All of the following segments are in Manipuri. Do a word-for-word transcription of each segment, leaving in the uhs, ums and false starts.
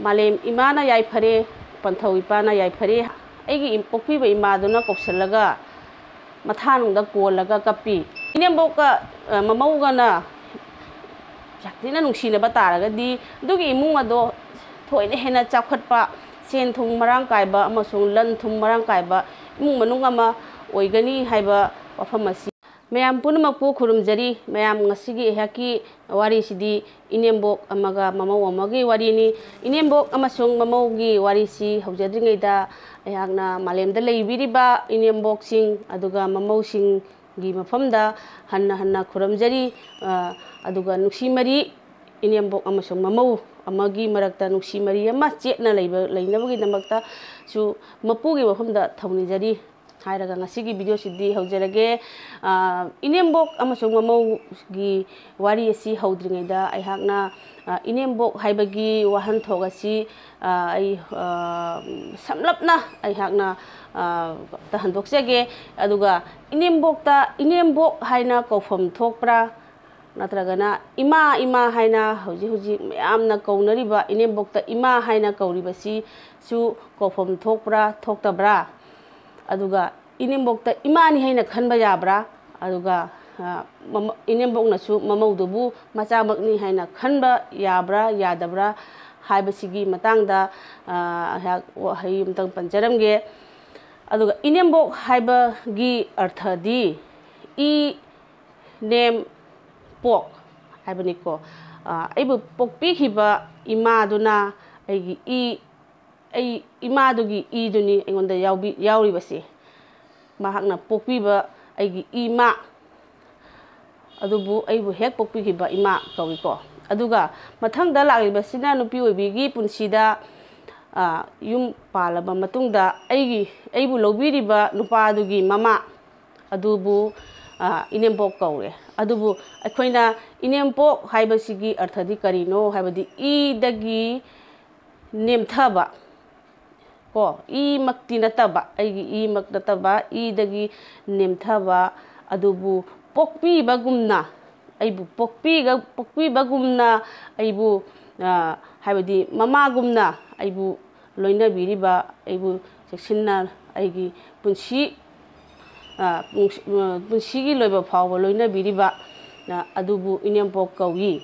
ꯃꯥꯂꯦꯝ ꯏꯃꯥꯅ ꯌꯥꯏꯐꯔꯦ, ꯄꯟꯊꯧ ꯏꯄꯥꯅ ꯌꯥꯏꯐꯔꯦ, ꯑꯩꯒꯤ ꯏꯝ-, ꯄꯣꯛꯄꯤꯕ ꯏꯃꯥꯗꯨꯅ ꯀꯧꯁꯜꯂꯒ ꯃꯊꯥꯅꯨꯡꯗ ꯀꯣꯜꯂꯒ ꯀꯞꯄꯤ꯫ ꯏꯅꯦꯝꯕꯣꯛꯀ, ꯑ, ꯃꯃꯧꯒꯅ ꯌꯥꯝ ꯊꯤꯅ ꯅꯨꯡꯁꯤꯅꯕ ꯇꯥꯔꯒꯗꯤ ꯑꯗꯨꯒꯤ ꯏꯃꯨꯡ ꯑꯗꯣ ꯊꯣꯏꯅ ꯍꯦꯟꯅ ꯆꯥꯎꯈꯠꯄ, ꯁꯦꯟ ꯊꯨꯝ ꯃꯔꯥꯡ ꯀꯥꯏꯕ ꯑꯃꯁꯨꯡ ꯂꯟ ꯊꯨꯝ ꯃꯔꯥꯡ ꯀꯥꯏꯕ ꯏꯃꯨꯡ ꯃꯅꯨꯡ ꯑꯃ ꯑꯣꯏꯒꯅꯤ ꯍꯥꯏꯕ ꯋꯥꯐꯝ ꯑꯁꯤ ꯃꯌꯥꯝ ꯄꯨꯝꯅꯃꯛꯄꯨ ꯈꯨꯔꯨꯝꯖꯔꯤ꯫ ꯃꯌꯥꯝ, ꯉꯁꯤꯒꯤ ꯑꯩꯍꯥꯛꯀꯤ ꯋꯥꯔꯤꯁꯤꯗꯤ ꯏꯅꯦꯝꯕꯣꯛ ꯑꯃꯒ ꯃꯃꯧ ꯑꯃꯒꯤ ꯋꯥꯔꯤꯅꯤ꯫ ꯏꯅꯦꯝꯕꯣꯛ ꯑꯃꯁꯨꯡ ꯃꯃꯧꯒꯤ ꯋꯥꯔꯤꯁꯤ ꯍꯧꯖꯗ꯭ꯔꯤꯉꯩꯗ ꯑꯩꯍꯥꯛꯅ ꯃꯥꯂꯦꯝꯗ ꯂꯩꯕꯤꯔꯤꯕ ꯏꯅꯦꯝꯕꯣꯛꯁꯤꯡ ꯑꯗꯨꯒ ꯃꯃꯧꯁꯤꯡꯒꯤ ꯃꯐꯝꯗ ꯍꯟꯅ ꯍꯟꯅ ꯈꯨꯔꯨꯝꯖꯔꯤ꯫ ꯑ, ꯑꯗꯨꯒ ꯅꯨꯡꯁꯤ ꯃꯔꯤ, ꯏꯅꯦꯝꯕꯣꯛ ꯑꯃꯁꯨꯡ ꯃꯃꯧ ꯑꯃꯒꯤ ꯃꯔꯛꯇ ꯅꯨꯡꯁꯤ ꯃꯔꯤ ꯑꯃ ꯆꯦꯠꯅ ꯂꯩꯕ, ꯂꯩꯅꯕꯒꯤꯗꯃꯛꯇꯁꯨ ꯃꯄꯨꯒꯤ ꯃꯐꯝꯗ ꯊꯧꯅꯤꯖꯔꯤ ꯍꯥꯏꯔꯒ ꯉꯁꯤꯒꯤ ꯚꯤꯗꯤꯑꯣꯁꯤꯗꯤ ꯍꯧꯖꯔꯒꯦ꯫ ꯑ, ꯏꯅꯦꯝꯕꯣꯛ ꯑꯃꯁꯨꯡ ꯃꯃꯧꯒꯤ ꯋꯥꯔꯤ ꯑꯁꯤ ꯍꯧꯗ꯭ꯔꯤꯉꯩꯗ ꯑꯩꯍꯥꯛꯅ, ꯑ, ꯏꯅꯦꯝꯕꯣꯛ ꯍꯥꯏꯕꯒꯤ ꯋꯥꯍꯟꯊꯣꯛ ꯑꯁꯤ, ꯑ, ꯑꯩ, ꯑ, ꯁꯝꯂꯞꯅ ꯑꯩꯍꯥꯛꯅ, ꯑ, ꯑꯝꯇ ꯍꯟꯗꯣꯛꯆꯒꯦ꯫ ꯑꯗꯨꯒ ꯏꯅꯦꯝꯕꯣꯛꯇ ꯏꯅꯦꯝꯕꯣꯛ ꯍꯥꯏꯅ ꯀꯧꯐꯝ ꯊꯣꯛꯄ꯭ꯔꯥ? ꯅꯠꯇ꯭ꯔꯒꯅ ꯏꯃꯥ, ꯏꯃꯥ ꯍꯥꯏꯅ ꯍꯧꯖꯤꯛ ꯍꯧꯖꯤꯛ ꯃꯌꯥꯝꯅ ꯀꯧꯅꯔꯤꯕ ꯏꯅꯦꯝꯕꯣꯛꯇ ꯏꯃꯥ ꯍꯥꯏꯅ ꯀꯧꯔꯤꯕꯁꯤꯁꯨ ꯀꯧꯐꯝ ꯊꯣꯛꯄ꯭ꯔꯥ, ꯊꯣꯛꯇꯕ꯭ꯔꯥ? ꯑꯗꯨꯒ ꯏꯅꯦꯝꯕꯣꯛꯇ ꯏꯃꯥꯅꯤ ꯍꯥꯏꯅ ꯈꯟꯕ ꯌꯥꯕ꯭ꯔꯥ? ꯑꯗꯨꯒ, ꯑ, ꯃꯃ-, ꯏꯅꯦꯝꯕꯣꯛꯅꯁꯨ ꯃꯃꯧꯗꯨꯕꯨ ꯃꯆꯥꯃꯛꯅꯤ ꯍꯥꯏꯅ ꯈꯟꯕ ꯌꯥꯕ꯭ꯔꯥ, ꯌꯥꯗꯕ꯭ꯔꯥ ꯍꯥꯏꯕꯁꯤꯒꯤ ꯃꯇꯥꯡꯗ, ꯑ, ꯑꯩꯍꯥꯛ ꯋꯥꯍꯩ ꯑꯃꯇꯪ ꯄꯟꯖꯔꯝꯒꯦ꯫ ꯑꯗꯨꯒ ꯏꯅꯦꯝꯕꯣꯛ ꯍꯥꯏꯕꯒꯤ ꯑꯔꯊꯗꯤ ꯏ ꯅꯦꯝ ꯄꯣꯛ ꯍꯥꯏꯕꯅꯤꯀꯣ꯫ ꯑ, ꯑꯩꯕꯨ ꯄꯣꯛꯄꯤꯈꯤꯕ ꯏꯃꯥꯗꯨꯅ ꯑꯩꯒꯤ ꯏ, ꯑꯩ ꯏꯃꯥꯗꯨꯒꯤ ꯏꯗꯨꯅꯤ ꯑꯩꯉꯣꯟꯗ ꯌꯥꯎꯕꯤ-, ꯌꯥꯎꯔꯤꯕꯁꯦ꯫ ꯃꯍꯥꯛꯅ ꯄꯣꯛꯄꯤꯕ ꯑꯩꯒꯤ ꯏꯃꯥ ꯑꯗꯨꯕꯨ ꯑꯩꯕꯨ ꯍꯦꯛ ꯄꯣꯛꯄꯤꯈꯤꯕ ꯏꯃꯥ ꯀꯧꯏꯀꯣ꯫ ꯑꯗꯨꯒ ꯃꯊꯪꯗ ꯂꯥꯛꯂꯤꯕꯁꯤꯅ ꯅꯨꯄꯤ ꯑꯣꯏꯕꯤꯒꯤ ꯄꯨꯟꯁꯤꯗ, ꯑ, ꯌꯨꯝ ꯄꯥꯜꯂꯕ ꯃꯇꯨꯡꯗ ꯑꯩꯒꯤ, ꯑꯩꯕꯨ ꯂꯧꯕꯤꯔꯤꯕ ꯅꯨꯄꯥꯗꯨꯒꯤ ꯃꯃꯥ ꯑꯗꯨꯕꯨ, ꯑ, ꯏꯅꯦꯝꯕꯣꯛ ꯀꯧꯔꯦ꯫ ꯑꯗꯨꯕꯨ ꯑꯩꯈꯣꯏꯅ ꯏꯅꯦꯝꯄꯣꯛ ꯍꯥꯏꯕꯁꯤꯒꯤ ꯑꯔꯊꯗꯤ ꯀꯔꯤꯅꯣ ꯍꯥꯏꯕꯗꯤ ꯏꯗꯒꯤ ꯅꯦꯝꯊꯕ, ꯀꯣ, ꯏꯃꯛꯇꯤ ꯅꯠꯇꯕ, ꯑꯩꯒꯤ ꯏꯃꯛ ꯅꯠꯇꯕ, ꯏꯗꯒꯤ ꯅꯦꯝꯊꯕ, ꯑꯗꯨꯕꯨ ꯄꯣꯛꯄꯤꯕꯒꯨꯝꯅ, ꯑꯩꯕꯨ ꯄꯣꯛꯄꯤꯒ-, ꯄꯣꯛꯄꯤꯕꯒꯨꯝꯅ ꯑꯩꯕꯨ, ꯑ, ꯍꯥꯏꯕꯗꯤ ꯃꯃꯥꯒꯨꯝꯅ ꯑꯩꯕꯨ ꯂꯣꯏꯅꯕꯤꯔꯤꯕ, ꯑꯩꯕꯨ ꯆꯦꯛꯁꯤꯟꯅ ꯑꯩꯒꯤ ꯄꯨꯟꯁꯤ, ꯑ, ꯅꯨꯡꯁꯤ-, ꯑ, ꯄꯨꯟꯁꯤꯒꯤ ꯂꯣꯏꯕ ꯐꯥꯎꯕ ꯂꯣꯏꯅꯕꯤꯔꯤꯕ, ꯑ, ꯑꯗꯨꯕꯨ ꯏꯅꯦꯝꯄꯣꯛ ꯀꯧꯏ꯫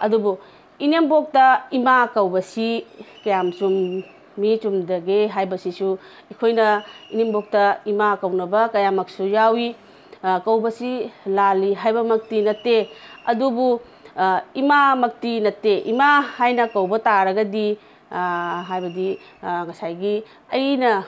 ꯑꯗꯨꯕꯨ ꯏꯅꯦꯝꯕꯣꯛꯇ ꯏꯃꯥ ꯀꯧꯕꯁꯤ ꯀꯌꯥꯝ ꯆꯨꯝꯃꯤ ꯆꯨꯝꯗꯒꯦ ꯍꯥꯏꯕꯁꯤꯁꯨ ꯑꯩꯈꯣꯏꯅ ꯏꯅꯦꯝꯕꯣꯛꯇ ꯏꯃꯥ ꯀꯧꯅꯕ ꯀꯌꯥꯃꯛꯁꯨ ꯌꯥꯎꯏ꯫ ꯑ, ꯀꯧꯕꯁꯤ ꯂꯥꯜꯂꯤ ꯍꯥꯏꯕꯃꯛꯇꯤ ꯅꯠꯇꯦ, ꯑꯗꯨꯕꯨ, ꯑ, ꯏꯃꯥꯃꯛꯇꯤ ꯅꯠꯇꯦ꯫ ꯏꯃꯥ ꯍꯥꯏꯅ ꯀꯧꯕ ꯇꯥꯔꯒꯗꯤ, ꯑ, ꯍꯥꯏꯕꯗꯤ, ꯑ, ꯉꯁꯥꯏꯒꯤ ꯑꯩꯅ,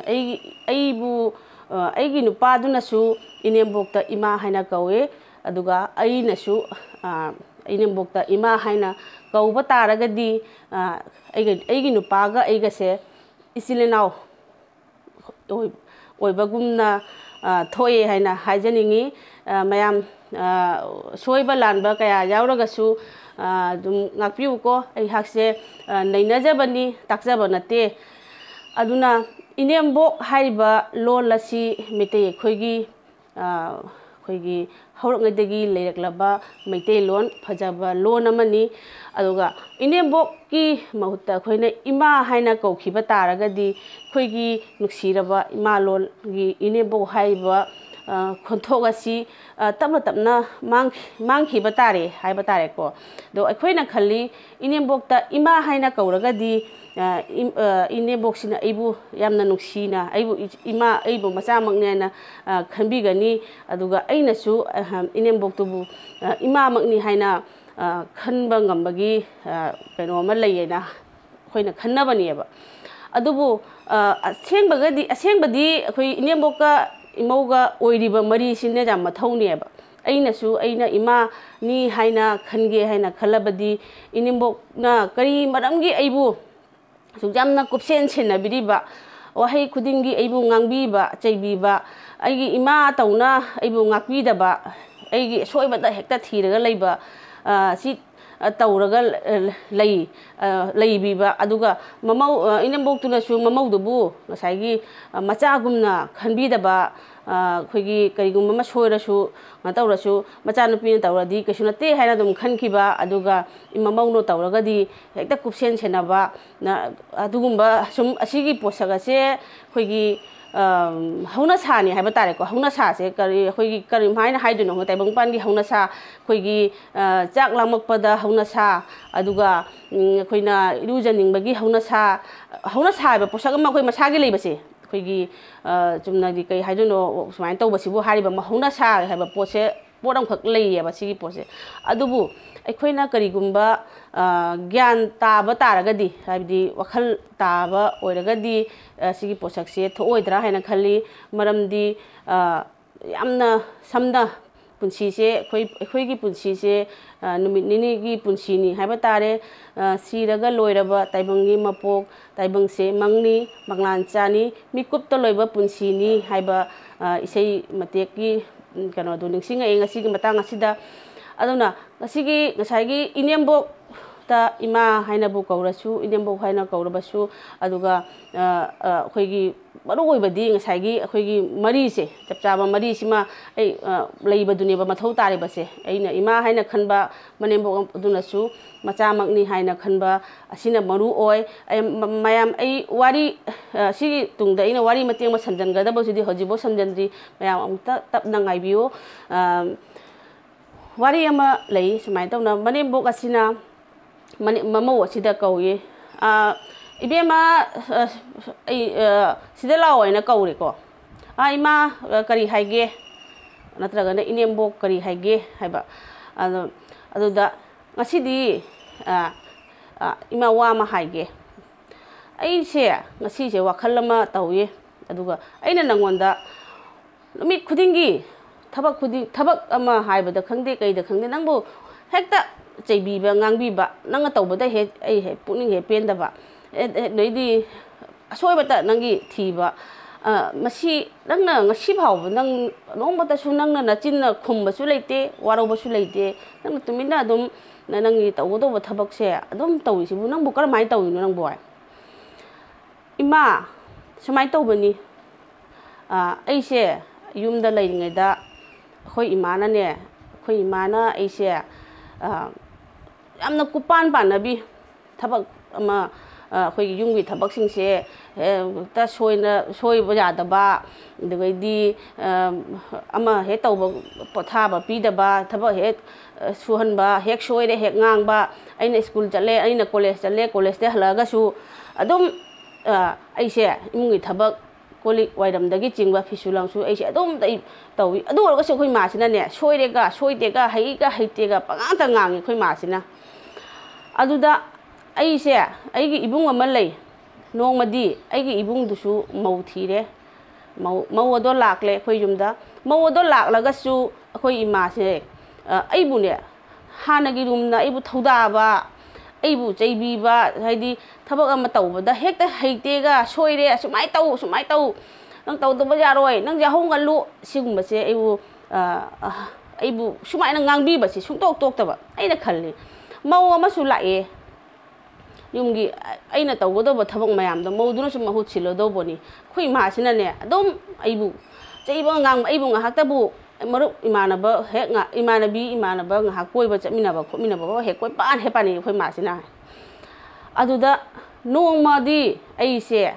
ꯑꯩꯒꯤ, ꯑꯩꯕꯨ, ꯑ, ꯑꯩꯒꯤ ꯅꯨꯄꯥꯗꯨꯅꯁꯨ ꯏꯅꯦꯝꯕꯣꯛꯇ ꯏꯃꯥ ꯍꯥꯏꯅ ꯀꯧꯋꯦ, ꯑꯗꯨꯒ ꯑꯩꯅꯁꯨ, ꯑ, ꯏꯅꯦꯝꯕꯣꯛꯇ ꯏꯃꯥ ꯍꯥꯏꯅ ꯀꯧꯕ ꯇꯥꯔꯒꯗꯤ, ꯑ, ꯑꯩꯒ, ꯑꯩꯒꯤ ꯅꯨꯄꯥꯒ ꯑꯩꯒꯁꯦ ꯏꯆꯤꯜ ꯏꯅꯥꯎ ꯑꯣꯏ-, ꯑꯣꯏꯕꯒꯨꯝꯅ, ꯑ, ꯊꯣꯛꯑꯦ ꯍꯥꯏꯅ ꯍꯥꯏꯖꯅꯤꯡꯉꯤ꯫ ꯑ, ꯃꯌꯥꯝ, ꯑ, ꯁꯣꯏꯕ ꯂꯥꯟꯕ ꯀꯌꯥ ꯌꯥꯎꯔꯒꯁꯨ, ꯑ, ꯑꯗꯨꯝ ꯉꯥꯛꯄꯤꯌꯨꯀꯣ꯫ ꯑꯩꯍꯥꯛꯁꯦ, ꯑ, ꯅꯩꯅꯖꯕꯅꯤ, ꯇꯥꯛꯆꯕ ꯅꯠꯇꯦ꯫ ꯑꯗꯨꯅ ꯏꯅꯦꯝꯕꯣꯛ ꯍꯥꯏꯔꯤꯕ ꯂꯣꯜ ꯑꯁꯤ ꯃꯩꯇꯩ ꯑꯩꯈꯣꯏꯒꯤ, ꯑ, ꯑꯩꯈꯣꯏꯒꯤ ꯍꯧꯔꯛꯉꯩꯗꯒꯤ ꯂꯩꯔꯛꯂꯕ ꯃꯩꯇꯩꯂꯣꯟ, ꯐꯖꯕ ꯂꯣꯟ ꯑꯃꯅꯤ꯫ ꯑꯗꯨꯒ ꯏꯅꯦꯝꯕꯣꯛꯀꯤ ꯃꯍꯨꯠꯇ ꯑꯩꯈꯣꯏꯅ ꯏꯃꯥ ꯍꯥꯏꯅ ꯀꯧꯈꯤꯕ ꯇꯥꯔꯒꯗꯤ, ꯑꯩꯈꯣꯏꯒꯤ ꯅꯨꯡꯁꯤꯔꯕ ꯏꯃꯥ ꯂꯣꯟꯒꯤ ꯏꯅꯦꯝꯕꯣꯛ ꯍꯥꯏꯔꯤꯕ, ꯑ, ꯈꯣꯟꯊꯣꯛ ꯑꯁꯤ, ꯑ, ꯇꯞꯅ ꯇꯞꯅ ꯃꯥꯡ-, ꯃꯥꯡꯈꯤꯕ ꯇꯥꯔꯦ ꯍꯥꯏꯕ ꯇꯥꯔꯦꯀꯣ꯫ ꯑꯗꯣ ꯑꯩꯈꯣꯏꯅ ꯈꯜꯂꯤ, ꯏꯅꯦꯝꯕꯣꯛꯇ ꯏꯃꯥ ꯍꯥꯏꯅ ꯀꯧꯔꯒꯗꯤ, ꯑ, ꯏꯝ-, ꯑ, ꯏꯅꯦꯝꯕꯣꯛꯁꯤꯅ ꯑꯩꯕꯨ ꯌꯥꯝꯅ ꯅꯨꯡꯁꯤꯅ, ꯑꯩꯕꯨ ꯏꯆ-, ꯏꯃꯥ, ꯑꯩꯕꯨ ꯃꯆꯥꯃꯛꯅꯦ ꯍꯥꯏꯅ, ꯑ, ꯈꯟꯕꯤꯒꯅꯤ꯫ ꯑꯗꯨꯒ ꯑꯩꯅꯁꯨ, ꯑ, ꯏꯅꯦꯝꯕꯣꯛꯇꯨꯕꯨ, ꯑ, ꯏꯃꯥꯃꯛꯅꯤ ꯍꯥꯏꯅ, ꯑ, ꯈꯟꯕ ꯉꯝꯕꯒꯤ, ꯑ, ꯀꯩꯅꯣ ꯑꯃ ꯂꯩꯌꯦꯅ ꯑꯩꯈꯣꯏꯅ ꯈꯟꯅꯕꯅꯦꯕ꯫ ꯑꯗꯨꯕꯨ, ꯑ, ꯑꯁꯦꯡꯕꯒꯗꯤ, ꯑꯁꯦꯡꯕꯗꯤ ꯑꯩꯈꯣꯏ ꯏꯅꯦꯝꯕꯣꯛꯀ ꯏꯃꯧꯒ ꯑꯣꯏꯔꯤꯕ ꯃꯔꯤꯁꯤꯅ ꯌꯥꯝ ꯃꯊꯧꯅꯦꯕ꯫ ꯑꯩꯅꯁꯨ ꯑꯩꯅ ꯏꯃꯥꯅꯤ ꯍꯥꯏꯅ ꯈꯟꯒꯦ ꯍꯥꯏꯅ ꯈꯜꯂꯕꯗꯤ, ꯏꯅꯦꯝꯕꯣꯛꯅ ꯀꯔꯤ ꯃꯔꯝꯒꯤ ꯑꯩꯕꯨ ꯑꯁꯨꯛ ꯌꯥꯝꯅ ꯀꯨꯞꯁꯦꯟ ꯁꯦꯟꯅꯕꯤꯔꯤꯕ, ꯋꯥꯍꯩ ꯈꯨꯗꯤꯡꯒꯤ ꯑꯩꯕꯨ ꯉꯥꯡꯕꯤꯕ, ꯆꯩꯕꯤꯕ, ꯑꯩꯒꯤ ꯏꯃꯥ ꯇꯧꯅ ꯑꯩꯕꯨ ꯉꯥꯛꯄꯤꯗꯕ, ꯑꯩꯒꯤ ꯑꯁꯣꯏꯕꯗ ꯍꯦꯛꯇ ꯊꯤꯔꯒ ꯂꯩꯕ, ꯑ, ꯁꯤ, ꯑ, ꯇꯧꯔꯒ, ꯑ, ꯂꯩ, ꯑ, ꯂꯩꯕꯤꯕ, ꯑꯗꯨꯒ ꯃꯃꯧ, ꯑ, ꯏꯅꯦꯝꯕꯣꯛꯇꯨꯅꯁꯨ ꯃꯃꯧꯗꯨꯕꯨ ꯉꯁꯥꯏꯒꯤ, ꯑ, ꯃꯆꯥꯒꯨꯝꯅ ꯈꯟꯕꯤꯗꯕ, ꯑꯩꯈꯣꯏꯒꯤ ꯀꯔꯤꯒꯨꯝꯕ ꯑꯃ ꯁꯣꯏꯔꯁꯨ, ꯀꯩꯅꯣ ꯇꯧꯔꯁꯨ, ꯃꯆꯥꯅꯨꯄꯤꯅ ꯇꯧꯔꯗꯤ ꯀꯩꯁꯨ ꯅꯠꯇꯦ ꯍꯥꯏꯅ ꯑꯗꯨꯝ ꯈꯟꯈꯤꯕ, ꯑꯗꯨꯒ ꯏꯃꯧꯅ ꯇꯧꯔꯒꯗꯤ ꯍꯦꯛꯇ ꯀꯨꯞꯁꯦꯟ ꯁꯦꯟꯅꯕ, ꯑꯗꯨꯒꯨꯝꯕ ꯁꯨꯝ, ꯑꯁꯤꯒꯤ ꯄꯣꯠꯁꯛ ꯑꯁꯦ ꯑꯩꯈꯣꯏꯒꯤ ꯍꯧꯅꯁꯥꯅꯤ ꯍꯥꯏꯕ ꯇꯥꯔꯦꯀꯣ꯫ ꯍꯧꯅꯁꯥꯁꯦ ꯀꯔꯤ, ꯑꯩꯈꯣꯏꯒꯤ ꯀꯔꯤꯝ ꯍꯥꯏꯅ ꯍꯥꯏꯗꯣꯏꯅꯣ ꯈꯪꯗꯦ, ꯇꯥꯏꯕꯪꯄꯥꯟꯒꯤ ꯍꯧꯅꯁꯥ, ꯑꯩꯈꯣꯏꯒꯤ ꯆꯥꯛ ꯂꯥꯝꯃꯛꯄꯗ ꯍꯧꯅꯁꯥ, ꯑꯗꯨꯒ ꯑꯩꯈꯣꯏꯅ ꯏꯔꯨꯖꯅꯤꯡꯕꯒꯤ ꯍꯧꯅꯁꯥ, ꯍꯧꯅꯁꯥ ꯍꯥꯏꯕ ꯄꯣꯠꯁꯛ ꯑꯃ ꯑꯩꯈꯣꯏ ꯃꯁꯥꯒꯤ ꯂꯩꯕꯁꯦ, ꯑꯩꯈꯣꯏꯒꯤ ꯆꯨꯝꯅꯒꯤ ꯀꯩ ꯍꯥꯏꯗꯣꯏꯅꯣ, ꯁꯨꯃꯥꯏꯅ ꯇꯧꯕꯁꯤꯕꯨ ꯍꯥꯏꯔꯤꯕ ꯍꯧꯅꯁꯥ ꯍꯥꯏꯕ ꯄꯣꯠꯁꯦ, ꯄꯣꯠ ꯑꯃꯈꯛ ꯂꯩꯌꯦꯕ ꯁꯤꯒꯤ ꯄꯣꯠꯁꯦ꯫ ꯑꯗꯨꯕꯨ ꯑꯩꯈꯣꯏꯅ ꯀꯔꯤꯒꯨꯝꯕ ꯒ꯭ꯌꯥꯟ ꯇꯥꯕ ꯇꯥꯔꯒꯗꯤ, ꯍꯥꯏꯕꯗꯤ ꯋꯥꯈꯜ ꯇꯥꯕ ꯑꯣꯏꯔꯒꯗꯤ ꯁꯤꯒꯤ ꯄꯣꯠꯁꯛꯁꯦ ꯊꯣꯛꯑꯣꯏꯗ꯭ꯔꯥ ꯍꯥꯏꯅ ꯈꯜꯂꯤ꯫ ꯃꯔꯝꯗꯤ ꯌꯥꯝꯅ ꯁꯝꯅ ꯄꯨꯟꯁꯤꯁꯦ, ꯑꯩꯈꯣꯏ, ꯑꯩꯈꯣꯏꯒꯤ ꯄꯨꯟꯁꯤꯁꯦ ꯅꯨꯃꯤꯠ ꯅꯤꯅꯤꯒꯤ ꯄꯨꯟꯁꯤꯅꯤ ꯍꯥꯏꯕ ꯇꯥꯔꯦ꯫ ꯁꯤꯔꯒ ꯂꯣꯏꯔꯕ ꯇꯥꯏꯕꯪꯒꯤ ꯃꯄꯣꯛ, ꯇꯥꯏꯕꯪꯁꯦ ꯃꯪꯅꯤ, ꯃꯪꯂꯥꯟ ꯆꯥꯅꯤ, ꯃꯤꯀꯨꯞꯇ ꯂꯣꯏꯕ ꯄꯨꯟꯁꯤꯅꯤ ꯍꯥꯏꯕ ꯏꯁꯩ ꯃꯇꯦꯛꯀꯤ ꯀꯩꯅꯣꯗꯨ ꯅꯤꯡꯁꯤꯡꯉꯛꯑꯦ ꯉꯁꯤꯒꯤ ꯃꯇꯥꯡ ꯑꯁꯤꯗ꯫ ꯑꯗꯨꯅ ꯉꯁꯤꯒꯤ, ꯉꯁꯥꯏꯒꯤ ꯏꯅꯦꯝꯕꯣꯛꯇ ꯏꯃꯥ ꯍꯥꯏꯅꯕꯨ ꯀꯧꯔꯁꯨ, ꯏꯅꯦꯝꯕꯣꯛ ꯍꯥꯏꯅ ꯀꯧꯔꯕꯁꯨ, ꯑꯗꯨꯒ ꯑꯩꯈꯣꯏꯒꯤ ꯃꯔꯨ ꯑꯣꯏꯕꯗꯤ ꯉꯁꯥꯏꯒꯤ ꯑꯩꯈꯣꯏꯒꯤ ꯃꯔꯤꯁꯦ, ꯆꯞ ꯆꯥꯕ ꯃꯔꯤꯁꯤꯃ ꯑꯩ ꯂꯩꯕꯗꯨꯅꯦꯕ ꯃꯊꯧ ꯇꯥꯔꯤꯕꯁꯦ꯫ ꯑꯩꯅ ꯏꯃꯥ ꯍꯥꯏꯅ ꯈꯟꯕ ꯃꯅꯦꯝꯕꯣꯛ ꯑꯗꯨꯅꯁꯨ ꯃꯆꯥꯃꯛꯅꯤ ꯍꯥꯏꯅ ꯈꯟꯕ ꯑꯁꯤꯅ ꯃꯔꯨ ꯑꯣꯏ꯫ ꯑꯩ ꯃ-, ꯃꯌꯥꯝ, ꯑꯩ ꯋꯥꯔꯤ, ꯁꯤꯒꯤ ꯇꯨꯡꯗ ꯑꯩꯅ ꯋꯥꯔꯤ ꯃꯇꯦꯛ ꯑꯃ ꯁꯝꯖꯟꯒꯗꯕꯁꯤꯗꯤ ꯍꯧꯖꯤꯛꯐꯥꯎ ꯁꯝꯖꯟꯗ꯭ꯔꯤ꯫ ꯃꯌꯥꯝ ꯑꯃꯨꯛꯇ ꯇꯞꯅ ꯉꯥꯏꯕꯤꯌꯨ꯫ ꯋꯥꯔꯤ ꯑꯃ ꯂꯩ ꯁꯨꯃꯥꯏꯅ ꯇꯧꯅ, ꯃꯅꯦꯝꯕꯣꯛ ꯑꯁꯤꯅ ꯃꯅꯦ-, ꯃꯃꯧ ꯑꯁꯤꯗ ꯀꯧꯏ, "ꯑꯥ, ꯏꯕꯦꯝꯃ, ꯑ, ꯑꯩ, ꯑ, ꯁꯤꯗ ꯂꯥꯛꯑꯣ" ꯍꯥꯏꯅ ꯀꯧꯔꯦꯀꯣ꯫ "ꯑꯥ, ꯏꯃꯥ, ꯑ, ꯀꯔꯤ ꯍꯥꯏꯒꯦ?" ꯅꯠꯇ꯭ꯔꯒꯅ "ꯏꯅꯦꯝꯕꯣꯛ, ꯀꯔꯤ ꯍꯥꯏꯒꯦ?" ꯍꯥꯏꯕ꯫ ꯑꯗꯣ, ꯑꯗꯨꯗ, "ꯉꯁꯤꯗꯤ, ꯑ, ꯑ, ꯏꯃꯥ, ꯋꯥ ꯑꯃ ꯍꯥꯏꯒꯦ꯫ ꯑꯩꯁꯦ ꯉꯁꯤꯁꯦ ꯋꯥꯈꯜ ꯑꯃ ꯇꯧꯏ, ꯑꯗꯨꯒ ꯑꯩꯅ ꯅꯪꯉꯣꯟꯗ ꯅꯨꯃꯤꯠ ꯈꯨꯗꯤꯡꯒꯤ ꯊꯕꯛ ꯈꯨꯗꯤꯡ, ꯊꯕꯛ ꯑꯃ ꯍꯥꯏꯕꯗ ꯈꯪꯗꯦ, ꯀꯩꯗ ꯈꯪꯗꯦ, ꯅꯪꯕꯨ ꯍꯦꯛꯇ ꯆꯩꯕꯤꯕ, ꯉꯥꯡꯕꯤꯕ, ꯅꯪꯅ ꯇꯧꯕꯗ ꯍꯦꯛ ꯑꯩ ꯍꯦꯛ ꯄꯨꯛꯅꯤꯡ ꯍꯦꯛ ꯄꯦꯟꯗꯕ, ꯑꯦ-, ꯑꯦ-, ꯑꯗꯩꯗꯤ ꯑꯁꯣꯏꯕꯇ ꯅꯪꯒꯤ ꯊꯤꯕ, ꯑ, ꯃꯁꯤ ꯅꯪꯅ ꯉꯁꯤ ꯐꯥꯎꯕ ꯅꯪ ꯅꯣꯡꯃꯇꯁꯨ ꯅꯪꯅ ꯅꯆꯤꯟꯅ ꯈꯨꯝꯕꯁꯨ ꯂꯩꯇꯦ, ꯋꯥꯔꯧꯕꯁꯨ ꯂꯩꯇꯦ, ꯅꯪꯅ ꯇꯨꯃꯤꯟꯅ ꯑꯗꯨꯝ ꯅ-, ꯅꯪꯒꯤ ꯇꯧꯒꯗꯧꯕ ꯊꯕꯛꯁꯦ ꯑꯗꯨꯝ ꯇꯧꯔꯤꯁꯤꯕꯨ ꯅꯪꯕꯨ ꯀꯔꯝꯍꯥꯏꯅ ꯇꯧꯔꯤꯅꯣ ꯅꯪꯕꯨ?" ꯍꯥꯏ꯫ "ꯏꯃꯥ, ꯁꯨꯃꯥꯏꯅ ꯇꯧꯕꯅꯤ, ꯑ, ꯑꯩꯁꯦ, ꯌꯨꯝꯗ ꯂꯩꯔꯤꯉꯩꯗ ꯑꯩꯈꯣꯏ ꯏꯃꯥꯅꯅꯦ, ꯑꯩꯈꯣꯏ ꯏꯃꯥꯅ ꯑꯩꯁꯦ, ꯑ, ꯌꯥꯝꯅ ꯀꯨꯞꯄꯥꯟ ꯄꯥꯟꯅꯕꯤ, ꯊꯕꯛ ꯑꯃ, ꯑ, ꯑꯩꯈꯣꯏꯒꯤ ꯌꯨꯝꯒꯤ ꯊꯕꯛꯁꯤꯡꯁꯦ ꯍꯦꯛꯇ ꯁꯣꯏꯅ, ꯁꯣꯏꯕ ꯌꯥꯗꯕ, ꯑꯗꯨꯗꯒꯤꯗꯤ, ꯑ, ꯑꯃ ꯍꯦꯛ ꯇꯧꯕ, ꯄꯣꯊꯥꯕ ꯄꯤꯗꯕ, ꯊꯕꯛ ꯍꯦꯛ, ꯑ, ꯁꯨꯍꯟꯕ, ꯍꯦꯛ ꯁꯣꯏꯔꯦ ꯍꯦꯛ ꯉꯥꯡꯕ, ꯑꯩꯅ ꯁ꯭ꯀꯨꯜ ꯆꯠꯂꯦ, ꯑꯩꯅ ꯀꯣꯂꯦꯖ ꯆꯠꯂꯦ, ꯀꯣꯂꯦꯖꯇ ꯍꯜꯂꯛꯑꯒꯁꯨ ꯑꯗꯨꯝ, ꯑ, ꯑꯩꯁꯦ ꯏꯃꯨꯡꯒꯤ ꯊꯕꯛ, ꯀꯣꯜ ꯂꯤꯛ ꯋꯥꯏꯔꯝꯗꯒꯤ ꯆꯤꯡꯕ, ꯐꯤꯁꯨ ꯂꯥꯡꯁꯨ ꯑꯩꯁꯦ ꯑꯗꯨꯝ ꯑꯩ ꯇꯧꯏ꯫ ꯑꯗꯨ ꯑꯣꯏꯔꯒꯁꯨ ꯑꯩꯈꯣꯏ ꯃꯥꯁꯤꯅꯅꯦ, ꯁꯣꯏꯔꯦꯒ ꯁꯣꯏꯗꯦꯒ, ꯍꯩꯒ ꯍꯩꯇꯦꯒ ꯄꯉꯥꯡꯇ ꯉꯥꯡꯉꯤ ꯑꯩꯈꯣꯏ ꯃꯥꯁꯤꯅ꯫ ꯑꯗꯨꯗ ꯑꯩꯁꯦ, ꯑꯩꯒꯤ ꯏꯕꯨꯡ ꯑꯃ ꯂꯩ꯫ ꯅꯣꯡꯃꯗꯤ ꯑꯩꯒꯤ ꯏꯕꯨꯡꯗꯨꯁꯨ ꯃꯧ ꯊꯤꯔꯦ꯫ ꯃꯧ, ꯃꯧ ꯑꯗꯣ ꯂꯥꯛꯂꯦ ꯑꯩꯈꯣꯏ ꯌꯨꯝꯗ꯫ ꯃꯧ ꯑꯗꯣ ꯂꯥꯛꯂꯒꯁꯨ ꯑꯩꯈꯣꯏ ꯏꯃꯥꯁꯦ, ꯑ, ꯑꯩꯕꯨꯅꯦ, ꯍꯥꯟꯅꯒꯤꯒꯨꯝꯅ ꯑꯩꯕꯨ ꯊꯧꯗꯥꯕ, ꯑꯩꯕꯨ ꯆꯩꯕꯤꯕ, ꯍꯥꯏꯗꯤ ꯊꯕꯛ ꯑꯃ ꯇꯧꯕꯗ ꯍꯦꯛꯇ ꯍꯩꯇꯦꯒ, ꯁꯣꯏꯔꯦ, ꯑꯁꯨꯃꯥꯏꯅ ꯇꯧ, ꯑꯁꯨꯃꯥꯏꯅ ꯇꯧ, ꯅꯪ ꯇꯧꯗꯕ ꯌꯥꯔꯣꯏ, ꯅꯪ ꯌꯥꯍꯧ ꯉꯜꯂꯨ, ꯁꯤꯒꯨꯝꯕꯁꯦ ꯑꯩꯕꯨ, ꯑ, ꯑ, ꯑꯩꯕꯨ ꯁꯨꯃꯥꯏꯅ ꯉꯥꯡꯕꯤꯕꯁꯦ ꯁꯨꯡꯇꯣꯛ ꯇꯣꯛꯇꯕ꯫ ꯑꯩꯅ ꯈꯜꯂꯤ, ꯃꯧ ꯑꯃꯁꯨ ꯂꯥꯛꯑꯦ, ꯌꯨꯝꯒꯤ ꯑꯩꯅ ꯇꯧꯒꯗꯧꯕ ꯊꯕꯛ ꯃꯌꯥꯝꯗꯣ ꯃꯧꯗꯨꯅꯁꯨ ꯃꯍꯨꯠ ꯁꯤꯜꯂꯗꯧꯕꯅꯤ꯫ ꯑꯩꯈꯣꯏ ꯏꯃꯥꯁꯤꯅꯅꯦ, ꯑꯗꯨꯝ ꯑꯩꯕꯨ ꯆꯩꯕ ꯉꯥꯡꯕ, ꯑꯩꯕꯨ ꯉꯥꯏꯍꯥꯛꯇꯕꯨ ꯃꯔꯨꯞ ꯏꯃꯥꯟꯅꯕ ꯍꯦꯛ ꯉꯥ-, ꯏꯃꯥꯟꯅꯕꯤ ꯏꯃꯥꯟꯅꯕ ꯉꯥꯏꯍꯥꯛ ꯀꯣꯏꯕ ꯆꯠꯃꯤꯟꯅꯕ ꯈꯣꯠꯃꯤꯟꯅꯕ ꯍꯦꯛ ꯀꯣꯏꯄꯥꯟ ꯍꯦꯛ ꯄꯥꯟꯅꯤ ꯑꯩꯈꯣꯏ ꯏꯃꯥꯁꯤꯅ꯫ ꯑꯗꯨꯗ ꯅꯣꯡꯃꯗꯤ ꯑꯩꯁꯦ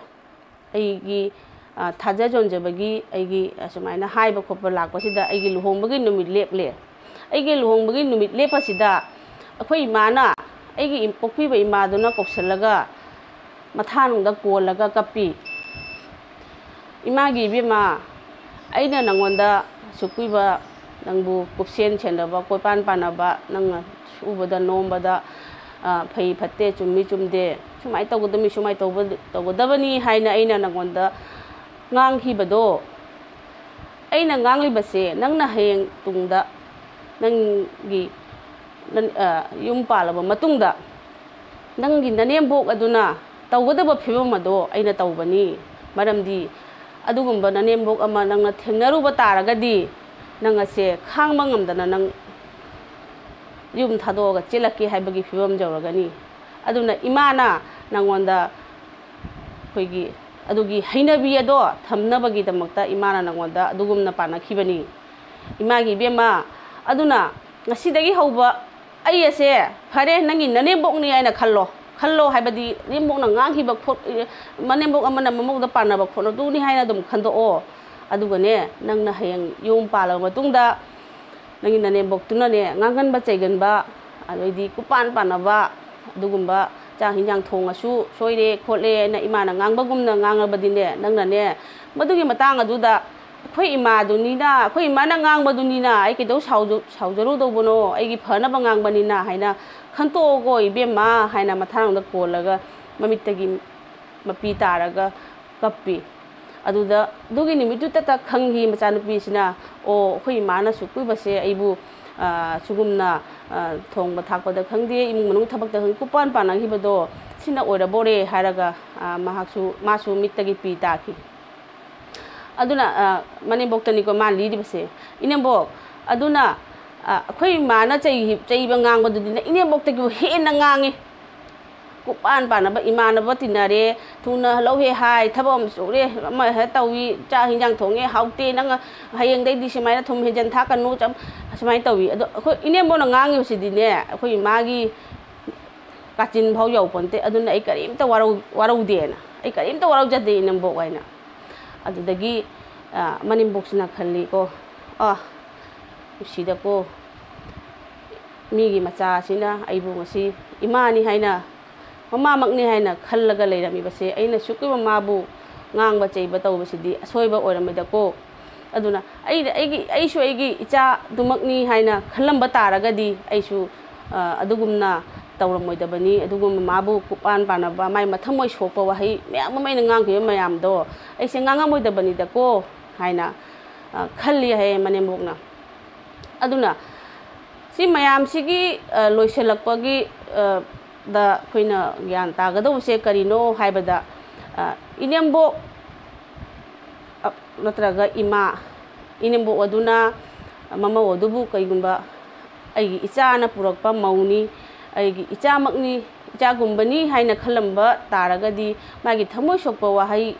ꯑꯩꯒꯤ, ꯑ, ꯊꯥꯖ ꯌꯣꯟꯖꯕꯒꯤ ꯑꯩꯒꯤ ꯑꯁꯨꯃꯥꯏꯅ ꯍꯥꯏꯕ ꯈꯣꯠꯄ ꯂꯥꯛꯄꯁꯤꯗ ꯑꯩꯒꯤ ꯂꯨꯍꯣꯡꯕꯒꯤ ꯅꯨꯃꯤꯠ ꯂꯦꯞꯂꯦ꯫ ꯑꯩꯒꯤ ꯂꯨꯍꯣꯡꯕꯒꯤ ꯅꯨꯃꯤꯠ ꯂꯦꯞꯄꯁꯤꯗ ꯑꯩꯈꯣꯏ ꯏꯃꯥꯅ ꯑꯩꯒꯤ ꯏꯝ-, ꯄꯣꯛꯄꯤꯕ ꯏꯃꯥꯗꯨꯅ ꯀꯧꯁꯤꯜꯂꯒ ꯃꯊꯥꯅꯨꯡꯗ ꯀꯣꯜꯂꯒ ꯀꯞꯄꯤ꯫ "ꯏꯃꯥꯒꯤ ꯏꯕꯦꯝꯃ, ꯑꯩꯅ ꯅꯪꯉꯣꯟꯗ ꯑꯁꯨꯛ ꯀꯨꯏꯕ ꯅꯪꯕꯨ ꯀꯨꯞꯁꯦꯟ ꯁꯦꯟꯅꯕ, ꯀꯣꯏꯄꯥꯟ ꯄꯥꯟꯅꯕ, ꯅꯪꯅ ꯁꯨꯕꯗ ꯅꯣꯝꯕꯗ, ꯑ, ꯐꯩ ꯐꯠꯇꯦ, ꯆꯨꯝꯃꯤ ꯆꯨꯝꯗꯦ, ꯁꯨꯃꯥꯏꯅ ꯇꯧꯒꯗꯕꯅꯤ, ꯁꯨꯃꯥꯏꯅ ꯇꯧꯕ-, ꯇꯧꯒꯗꯕꯅꯤ ꯍꯥꯏꯅ ꯑꯩꯅ ꯅꯪꯉꯣꯟꯗ ꯉꯥꯡꯈꯤꯕꯗꯣ, ꯑꯩꯅ ꯉꯥꯡꯂꯤꯕꯁꯦ ꯅꯪꯅ ꯍꯌꯦꯡ ꯇꯨꯡꯗ ꯅꯪꯒꯤ ꯅꯪ, ꯑ, ꯌꯨꯝ ꯄꯥꯜꯂꯕ ꯃꯇꯨꯡꯗ ꯅꯪꯒꯤ ꯅꯅꯦꯝꯕꯣꯛ ꯑꯗꯨꯅ ꯇꯧꯒꯗꯕ ꯐꯤꯕꯝ ꯑꯗꯣ ꯑꯩꯅ ꯇꯧꯕꯅꯤ꯫ ꯃꯔꯝꯗꯤ ꯑꯗꯨꯒꯨꯝꯕ ꯅꯅꯦꯝꯕꯣꯛ ꯑꯃ ꯅꯪꯅ ꯊꯦꯡꯅꯔꯨꯕ ꯇꯥꯔꯒꯗꯤ ꯅꯪ ꯑꯁꯦ ꯈꯥꯡꯕ ꯉꯝꯗꯅ ꯅꯪ ꯌꯨꯝ ꯊꯥꯗꯣꯛꯑꯒ ꯆꯦꯜꯂꯛꯀꯦ ꯍꯥꯏꯕꯒꯤ ꯐꯤꯕꯝ ꯌꯧꯔꯒꯅꯤ꯫ ꯑꯗꯨꯅ ꯏꯃꯥꯅ ꯅꯪꯉꯣꯟꯗ ꯑꯩꯈꯣꯏꯒꯤ ꯑꯗꯨꯒꯤ ꯍꯩꯅꯕꯤ ꯑꯗꯣ ꯊꯝꯅꯕꯒꯤꯗꯃꯛꯇ ꯏꯃꯥꯅ ꯅꯪꯉꯣꯟꯗ ꯑꯗꯨꯒꯨꯝꯅ ꯄꯥꯟꯅꯈꯤꯕꯅꯤ꯫ ꯏꯃꯥꯒꯤ ꯏꯕꯦꯝꯃ, ꯑꯗꯨꯅ ꯉꯁꯤꯗꯒꯤ ꯍꯧꯕ ꯑꯩ ꯑꯁꯦ ꯐꯔꯦ, ꯅꯪꯒꯤ ꯅꯅꯦꯝꯕꯣꯛꯅꯤ ꯍꯥꯏꯅ ꯈꯜꯂꯣ꯫ ꯈꯜꯂꯣ ꯍꯥꯏꯕꯗꯤ ꯅꯦꯝꯕꯣꯛꯅ ꯉꯥꯡꯈꯤꯕ ꯈꯣꯠ-, ꯃꯅꯦꯝꯕꯣꯛ ꯑꯃꯅ ꯃꯃꯧꯗ ꯄꯥꯟꯅꯕ ꯈꯣꯠꯅꯗꯨꯅꯤ ꯍꯥꯏꯅ ꯑꯗꯨꯝ ꯈꯟꯗꯣꯛꯑꯣ꯫ ꯑꯗꯨꯒꯅꯦ, ꯅꯪꯅ ꯍꯌꯦꯡ ꯌꯨꯝ ꯄꯥꯜꯂꯕ ꯃꯇꯨꯡꯗ ꯅꯪꯒꯤ ꯅꯅꯦꯝꯕꯣꯛꯇꯨꯅꯅꯦ ꯉꯥꯡꯒꯟꯕ ꯆꯩꯒꯟꯕ, ꯑꯗꯩꯗꯤ ꯀꯨꯄꯥꯟ ꯄꯥꯟꯅꯕ, ꯑꯗꯨꯒꯨꯝꯕ ꯆꯥꯛ ꯍꯤꯟꯖꯥꯡ ꯊꯣꯡꯉꯁꯨ ꯁꯣꯏꯔꯦ ꯈꯣꯠꯂꯦ ꯍꯥꯏꯅ ꯏꯃꯥꯅ ꯉꯥꯡꯕꯒꯨꯝꯅ ꯉꯥꯡꯉꯕꯗꯤꯅꯦ, ꯅꯪꯅꯅꯦ ꯃꯗꯨꯒꯤ ꯃꯇꯥꯡ ꯑꯗꯨꯗ ꯑꯩꯈꯣꯏ ꯏꯃꯥꯗꯨꯅꯤꯅ, ꯑꯩꯈꯣꯏ ꯏꯃꯥꯅ ꯉꯥꯡꯕꯗꯨꯅꯤꯅ ꯑꯩ ꯀꯩꯗꯧ ꯁꯥꯎꯖ-, ꯁꯥꯎꯖꯔꯨꯗꯧꯕꯅꯣ? ꯑꯩꯒꯤ ꯐꯅꯕ ꯉꯥꯡꯕꯅꯤꯅ ꯍꯥꯏꯅ ꯈꯟꯇꯣꯛꯑꯣꯀꯣ ꯏꯕꯦꯝꯃ ꯍꯥꯏꯅ ꯃꯊꯥꯡꯗ ꯀꯣꯜꯂꯒ ꯃꯃꯤꯠꯇꯒꯤ ꯃꯄꯤ ꯇꯥꯔꯒ ꯀꯞꯄꯤ꯫ ꯑꯗꯨꯗ ꯑꯗꯨꯒꯤ ꯅꯨꯃꯤꯠꯇꯨꯗꯇ ꯈꯪꯈꯤ ꯃꯆꯥꯅꯨꯄꯤꯁꯤꯅ, "ꯑꯣ, ꯑꯩꯈꯣꯏ ꯏꯃꯥꯅ ꯁꯨꯛ ꯀꯨꯏꯕꯁꯦ ꯑꯩꯕꯨ, ꯑ, ꯁꯤꯒꯨꯝꯅ, ꯑ, ꯊꯣꯡꯕ ꯊꯥꯛꯄꯗ ꯈꯪꯗꯦ, ꯏꯃꯨꯡ ꯃꯅꯨꯡ ꯊꯕꯛꯇ ꯈꯪꯗꯦ, ꯀꯨꯄꯥꯟ ꯄꯥꯟꯅꯈꯤꯕꯗꯣ ꯁꯤꯅ ꯑꯣꯏꯔꯕꯣꯔꯦ" ꯍꯥꯏꯔꯒ, ꯑ, ꯃꯍꯥꯛꯁꯨ, ꯃꯥꯁꯨ ꯃꯤꯠꯇꯒꯤ ꯄꯤ ꯇꯥꯈꯤ꯫ ꯑꯗꯨꯅ, ꯑ, ꯃꯅꯦꯝꯕꯣꯛꯇꯅꯤꯀꯣ ꯃꯥꯅ ꯂꯤꯔꯤꯕꯁꯦ, "ꯏꯅꯦꯝꯕꯣꯛ, ꯑꯗꯨꯅ, ꯑ, ꯑꯩꯈꯣꯏ ꯏꯃꯥꯅ ꯆꯩ-, ꯆꯩꯕ ꯉꯥꯡꯕꯗꯨꯗꯤꯅꯦ ꯏꯅꯦꯝꯕꯣꯛꯇꯒꯤꯕꯨ ꯍꯦꯟꯅ ꯉꯥꯡꯉꯤ꯫ ꯀꯨꯄꯥꯟ ꯄꯥꯟꯅꯕ ꯏꯃꯥꯟꯅꯕ ꯇꯤꯟꯅꯔꯦ, ꯊꯨꯅ ꯍꯜꯂꯧ ꯍꯦꯛ ꯍꯥꯏ, ꯊꯕꯛ ꯑꯃ ꯆꯨꯔꯦ, ꯑꯃ ꯍꯦꯛ ꯇꯧꯏ, ꯆꯥꯛ ꯍꯤꯟꯖꯥꯡ ꯊꯣꯡꯉꯦ ꯍꯥꯎꯇꯦ, ꯅꯪ ꯍꯌꯦꯡꯗꯩꯗꯤ ꯁꯨꯃꯥꯏꯅ ꯊꯨꯝ ꯍꯦꯟꯖꯟ ꯊꯥꯛꯀꯅꯨ", ꯆꯝ-, ꯑꯁꯨꯃꯥꯏꯅ ꯇꯧꯏ꯫ ꯑꯗꯣ ꯑꯩꯈꯣꯏ ꯏꯅꯦꯝꯕꯣꯛꯅ ꯉꯥꯡꯉꯤꯕꯁꯤꯗꯤꯅꯦ, ꯑꯩꯈꯣꯏ ꯏꯃꯥꯒꯤ ꯀꯥꯆꯤꯟ ꯐꯥꯎ ꯌꯧꯄꯣꯟꯇꯦ꯫ ꯑꯗꯨꯅ ꯑꯩ ꯀꯔꯤꯝꯇ ꯋꯥꯔꯧ-, ꯋꯥꯔꯧꯗꯦꯅ, ꯑꯩ ꯀꯔꯤꯝꯇ ꯋꯥꯔꯧꯖꯗꯦ ꯏꯅꯦꯝꯕꯣꯛ ꯍꯥꯏꯅ꯫ ꯑꯗꯨꯗꯒꯤ, ꯑ, ꯃꯅꯦꯝꯕꯣꯛꯁꯤꯅ ꯈꯜꯂꯤꯀꯣ, "ꯑ, ꯅꯨꯡꯁꯤꯗꯀꯣ, ꯃꯤꯒꯤ ꯃꯆꯥꯁꯤꯅ ꯑꯩꯕꯨ ꯉꯁꯤ ꯏꯃꯥꯅꯤ ꯍꯥꯏꯅ, ꯃꯃꯥꯃꯛꯅꯤ ꯍꯥꯏꯅ ꯈꯜꯂꯒ ꯂꯩꯔꯝꯃꯤꯕꯁꯦ, ꯑꯩꯅ ꯁꯨꯛ ꯀꯨꯏꯕ ꯃꯥꯕꯨ ꯉꯥꯡꯕ ꯆꯩꯕ ꯇꯧꯕꯁꯤꯗꯤ ꯑꯁꯣꯏꯕ ꯑꯣꯏꯔꯝꯃꯣꯏꯗꯀꯣ꯫ ꯑꯗꯨꯅ ꯑꯩꯅ ꯑꯩꯒꯤ, ꯑꯩꯁꯨ ꯑꯩꯒꯤ ꯏꯆꯥꯗꯨꯃꯛꯅꯤ ꯍꯥꯏꯅ ꯈꯜꯂꯝꯕ ꯇꯥꯔꯒꯗꯤ ꯑꯩꯁꯨ, ꯑ, ꯑꯗꯨꯒꯨꯝꯅ ꯇꯧꯔꯝꯃꯣꯏꯗꯕꯅꯤ꯫ ꯑꯗꯨꯒꯨꯝꯕ ꯃꯥꯕꯨ ꯀꯨꯄꯥꯟ ꯄꯥꯟꯅꯕ, ꯃꯥꯏ ꯃꯊꯃꯣꯏ ꯁꯣꯛꯄ ꯋꯥꯍꯩ ꯃꯌꯥꯝ ꯑꯃ ꯑꯩꯅ ꯉꯥꯡꯈꯤꯕ ꯃꯌꯥꯝꯗꯣ ꯑꯩꯁꯦ ꯉꯥꯡꯉꯝꯃꯣꯏꯗꯕꯅꯤꯗꯀꯣ" ꯍꯥꯏꯅ, ꯑ, ꯈꯜꯂꯤ ꯍꯥꯏꯌꯦ ꯃꯅꯦꯝꯕꯣꯛꯅ꯫ ꯑꯗꯨꯅ ꯁꯤ ꯃꯌꯥꯝꯁꯤꯒꯤ, ꯑ, ꯂꯣꯏꯁꯤꯜꯂꯛꯄꯒꯤ, ꯑ, ꯗ ꯑꯩꯈꯣꯏꯅ ꯒ꯭ꯌꯥꯟ ꯇꯥꯒꯗꯧꯕꯁꯦ ꯀꯔꯤꯅꯣ ꯍꯥꯏꯕꯗ, ꯑ, ꯏꯅꯦꯝꯕꯣꯛ, ꯑ, ꯅꯠꯇ꯭ꯔꯒ ꯏꯃꯥ, ꯏꯅꯦꯝꯕꯣꯛ ꯑꯗꯨꯅ ꯃꯃꯧ ꯑꯗꯨꯕꯨ ꯀꯩꯒꯨꯝꯕ ꯑꯩꯒꯤ ꯏꯆꯥꯅ ꯄꯨꯔꯛꯄ ꯃꯧꯅꯤ, ꯑꯩꯒꯤ ꯏꯆꯥꯃꯛꯅꯤ, ꯏꯆꯥꯒꯨꯝꯕꯅꯤ ꯍꯥꯏꯅ ꯈꯜꯂꯝꯕ ꯇꯥꯔꯒꯗꯤ, ꯃꯥꯒꯤ ꯊꯃꯣꯏ ꯁꯣꯛꯄ ꯋꯥꯍꯩ,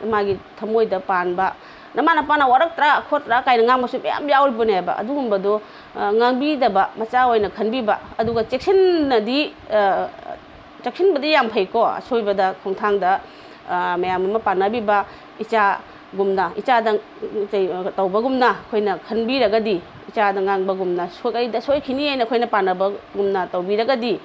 ꯃꯥꯒꯤ ꯊꯃꯣꯏꯗ ꯄꯥꯟꯕ, "ꯅꯃꯥ ꯅꯄꯥꯅ ꯋꯥꯔꯛꯇ꯭ꯔꯥ ꯈꯣꯠꯇ꯭ꯔꯥ?" ꯀꯥꯏꯅ ꯉꯥꯡꯕꯁꯨ ꯃꯌꯥꯝ ꯌꯥꯎꯔꯤꯕꯅꯦꯕ꯫ ꯑꯗꯨꯒꯨꯝꯕꯗꯣ, ꯑ, ꯉꯥꯡꯕꯤꯗꯕ, ꯃꯆꯥ ꯑꯣꯏꯅ ꯈꯟꯕꯤꯕ, ꯑꯗꯨꯒ ꯆꯦꯛꯁꯤꯟꯅꯗꯤ, ꯑ, ꯆꯦꯛꯁꯤꯟꯕꯗꯤ ꯌꯥꯝ ꯐꯩꯀꯣ꯫ ꯑꯁꯣꯏꯕꯗ ꯈꯣꯡꯊꯥꯡꯗ, ꯑ, ꯃꯌꯥꯝ ꯑꯃ ꯄꯥꯟꯅꯕꯤꯕ, ꯏꯆꯥꯒꯨꯝꯅ, ꯏꯆꯥꯗ ꯇꯧꯕꯒꯨꯝꯅ ꯑꯩꯈꯣꯏꯅ ꯈꯟꯕꯤꯔꯒꯗꯤ, ꯏꯆꯥꯗ ꯉꯥꯡꯕꯒꯨꯝꯅ, ꯁꯣꯏ-, ꯑꯩꯗ ꯁꯣꯏꯈꯤꯅꯤ ꯍꯥꯏꯅ ꯑꯩꯈꯣꯏꯅ ꯄꯥꯟꯅꯕꯒꯨꯝꯅ ꯇꯧꯕꯤꯔꯒꯗꯤ,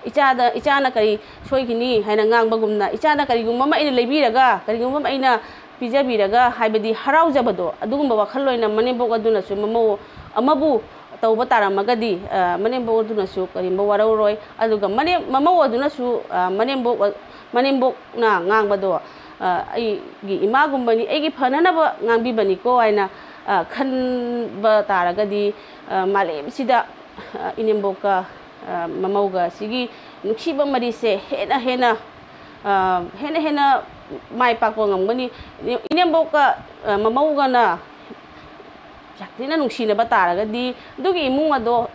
ꯏꯆꯥꯗ, ꯏꯆꯥꯅ ꯀꯔꯤ ꯁꯣꯏꯈꯤꯅꯤ ꯍꯥꯏꯅ ꯉꯥꯡꯕꯒꯨꯝꯅ, ꯏꯆꯥꯅ ꯀꯔꯤꯒꯨꯝꯕ ꯑꯃ ꯑꯩꯅ ꯂꯩꯕꯤꯔꯒ, ꯀꯔꯤꯒꯨꯝꯕ ꯑꯃ ꯑꯩꯅ ꯄꯤꯖꯕꯤꯔꯒ, ꯍꯥꯏꯕꯗꯤ ꯍꯔꯥꯎꯖꯕꯗꯣ, ꯑꯗꯨꯒꯨꯝꯕ ꯋꯥꯈꯜꯂꯣꯟꯅ ꯃꯅꯦꯝꯕꯣꯛ ꯑꯗꯨꯅꯁꯨ ꯃꯃꯧ ꯑꯃꯕꯨ ꯇꯧꯕ ꯇꯥꯔꯝꯃꯒꯗꯤ, ꯑ, ꯃꯅꯦꯝꯕꯣꯛ ꯑꯗꯨꯅꯁꯨ ꯀꯔꯤꯒꯨꯝꯕ ꯋꯥꯔꯧꯔꯣꯏ꯫ ꯑꯗꯨꯒ ꯃꯅꯦꯝ-, ꯃꯃꯧ ꯑꯗꯨꯅꯁꯨ, ꯑ, ꯃꯅꯦꯝꯕꯣꯛ, ꯃꯅꯦꯝꯕꯣꯛꯅ ꯉꯥꯡꯕꯗꯣ, ꯑ, "ꯑꯩꯒꯤ ꯏꯃꯥꯒꯨꯝꯕꯅꯤ, ꯑꯩꯒꯤ ꯐꯅꯅꯕ ꯉꯥꯡꯕꯤꯕꯅꯤꯀꯣ" ꯍꯥꯏꯅ, ꯑ, ꯈꯟꯕ ꯇꯥꯔꯒꯗꯤ, ꯑ, ꯃꯥꯂꯦꯝꯁꯤꯗ, ꯑ, ꯏꯅꯦꯝꯕꯣꯛꯀ, ꯑ, ꯃꯃꯧꯒ ꯁꯤꯒꯤ ꯅꯨꯡꯁꯤꯕ ꯃꯔꯤꯁꯦ ꯍꯦꯟꯅ ꯍꯦꯟꯅ, ꯑ, ꯍꯦꯟꯅ ꯍꯦꯟꯅ ꯃꯥꯏ ꯄꯥꯛꯄ ꯉꯝꯒꯅꯤ꯫ ꯏꯅꯦꯝꯕꯣꯛꯀ, ꯑ, ꯃꯃꯧꯒꯅ ꯌꯥꯝ ꯊꯤꯅ ꯅꯨꯡꯁꯤꯅꯕ ꯇꯥꯔꯒꯗꯤ, ꯑꯗꯨꯒꯤ ꯏꯃꯨꯡ ꯑꯗꯣ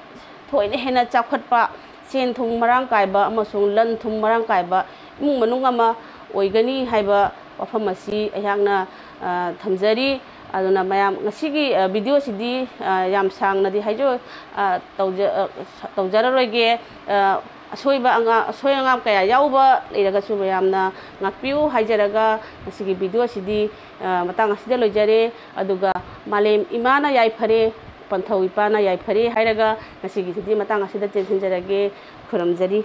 ꯊꯣꯏꯅ ꯍꯦꯟꯅ ꯆꯥꯎꯈꯠꯄ, ꯁꯦꯟ ꯊꯨꯝ ꯃꯔꯥꯡ ꯀꯥꯏꯕ ꯑꯃꯁꯨꯡ ꯂꯟ ꯊꯨꯝ ꯃꯔꯥꯡ ꯀꯥꯏꯕ ꯏꯃꯨꯡ ꯃꯅꯨꯡ ꯑꯃ ꯑꯣꯏꯒꯅꯤ ꯍꯥꯏꯕ ꯋꯥꯐꯝ ꯑꯁꯤ ꯑꯩꯍꯥꯛꯅ, ꯑ, ꯊꯝꯖꯔꯤ꯫ ꯑꯗꯨꯅ ꯃꯌꯥꯝ, ꯉꯁꯤꯒꯤ, ꯑ, video ꯁꯤꯗꯤ, ꯑ, ꯌꯥꯝ ꯁꯥꯡꯅꯗꯤ ꯍꯥꯏꯖ-, ꯑ, ꯇꯧꯖ-, ꯑ, ꯇꯧꯖꯔꯔꯣꯏꯒꯦ꯫ ꯑ, ꯑꯁꯣꯏꯕ ꯑꯉꯥ-, ꯑꯁꯣꯏ ꯑꯉꯥꯝ ꯀꯌꯥ ꯌꯥꯎꯕ ꯂꯩꯔꯒꯁꯨ ꯃꯌꯥꯝꯅ ꯉꯥꯛꯄꯤꯌꯨ ꯍꯥꯏꯖꯔꯒ, ꯉꯁꯤꯒꯤ video ꯁꯤꯗꯤ, ꯑ, ꯃꯇꯥꯡ ꯑꯁꯤꯗ ꯂꯣꯏꯖꯔꯦ꯫ ꯑꯗꯨꯒ ꯃꯥꯂꯦꯝ ꯏꯃꯥꯅ ꯌꯥꯏꯐꯔꯦ, ꯄꯟꯊꯧ ꯏꯄꯥꯅ ꯌꯥꯏꯐꯔꯦ ꯍꯥꯏꯔꯒ ꯉꯁꯤꯒꯤꯁꯤꯗꯤ ꯃꯇꯥꯡ ꯑꯁꯤꯗ ꯇꯦꯟꯁꯤꯟꯖꯔꯒꯦ꯫ ꯈꯨꯔꯨꯝꯖꯔꯤ꯫